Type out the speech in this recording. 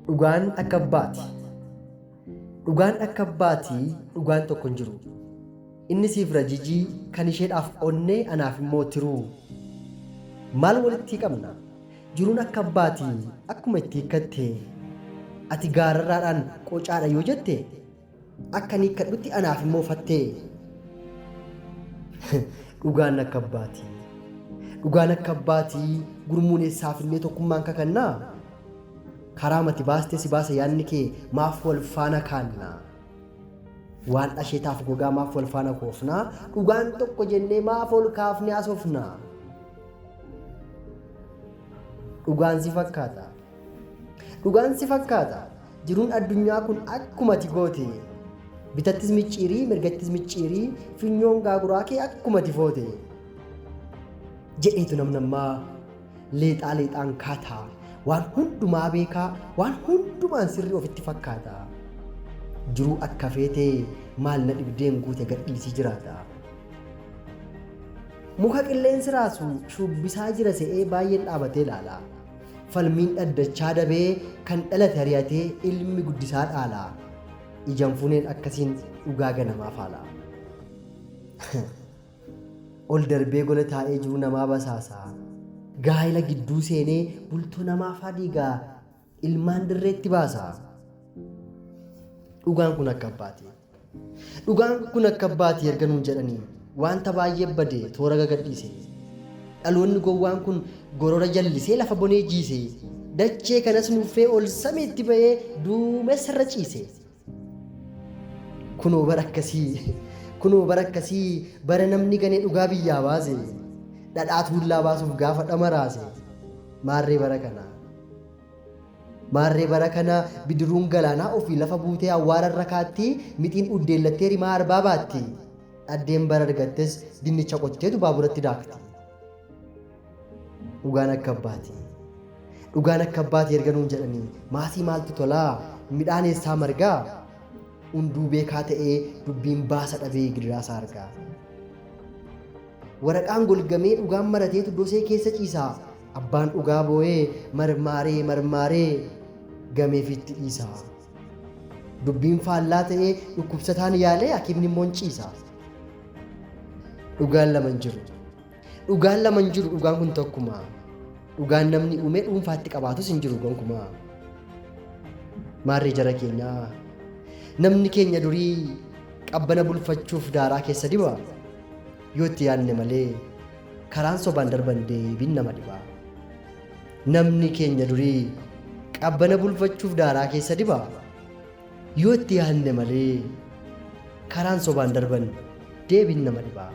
Dhugaan akka abbaati. Dhugaan akka abbaati dhugaan tokko hin jiru. Inni siif rajijii kan isheedhaaf onnee anaaf immoo tiruu. Maal walitti qabna? Jiruun akka abbaati akkuma itti hiikkatte. Ati gaararraadhaan qocaadha yoo jette akka ani hiikkadhutti anaaf immoo fattee. Dhugaan akka abbaati. Dhugaan akka abbaati gurmuun eessaaf illee tokkummaan kakannaa? Karaa mati baastee si baasa yaadni kee maaf wal faana kaanna? Waan asheetaaf gogaa maaf wal faana koofnaa? Dhugaan tokko jennee maaf ol kaafnee haasofnaa? Dhugaan si fakkaata. Dhugaan si fakkaata. Jiruun addunyaa kun akkuma ati goote. Bitattis micciirii, mirgattis micciirii, finyoon gaaguraa kee akkuma ati foote. Jedheetu namnammaa leexaa leexaan kaata. Waan hundumaa beekaa, waan hundumaan sirrii ofitti fakkaata. Jiruu akka feete maal na dhibdeen guute gadhiisii jiraata. Muka qilleensi raasu shubbisaa jira se'ee baay'een dhaabatee ilaala. Falmiin dhaddachaa dabee kan dhalate ari'atee ilmi guddisaa dhaala. Ijan funeen akkasiin dhugaa ganamaa faala. Ol darbee gola taa'ee jiru namaa basaasa. Gaa'ela gidduu seenee bultoo namaa faa diigaa ilmaan dirreetti baasa. Dhugaan kun akka abbaati. Dhugaan kun akka abbaati erga nuun jedhanii wanta baay'ee bade toora gagadhiise. Dhaloonni gowwaan kun gorora jallisee lafa bonee jiise. Dachee kanas nuffee ol samiitti ba'ee duumessa irra ciise. Kunoo bara akkasii kunoo bara akkasii bara namni ganee dhugaa biyyaa baase. Dhadhaa tuullaa baasuuf gaafa dhama raase. Maarree bara kana. Maarree bara kana bidiruun galaanaa ofii lafa buutee awwaara irra kaatti, mixiin uddeellattee rimaa arbaa baatti. Dhaddeen bara argattes dinnicha qotteetu baaburatti daakti. Dhugaan akka abbaati. Dhugaan akka abbaati erga nuun jedhanii maasii maaltu tolaa midhaan eessaa margaa? Hunduu beekaa ta'ee dubbiin baasa dhabee gidiraasaa argaa. Waraqaan golgamee dhugaan marateetu dosee keessa ciisa. Abbaan dhugaa boo'ee marmaaree marmaaree gameefiitti dhiisa. Dubbiin faallaa ta'ee dhukkubsataan yaalee hakiimni immoo hin ciisa. Dhugaan lama hin jiru. Dhugaan lama hin jiru dhugaan kun tokkuma. Dhugaan namni uumee dhuunfaatti qabaatus hin jiru gonkumaa. Maarree jara keenyaa namni keenya durii qabbana bulfachuuf daaraa keessa diba. Yoo itti yaadne malee karaan sobaan darban deebiin nama dhiba. Namni keenya durii qabbana bulfachuuf daaraa keessa diba. Yoo itti yaadne malee karaan sobaan darban deebiin nama dhiba.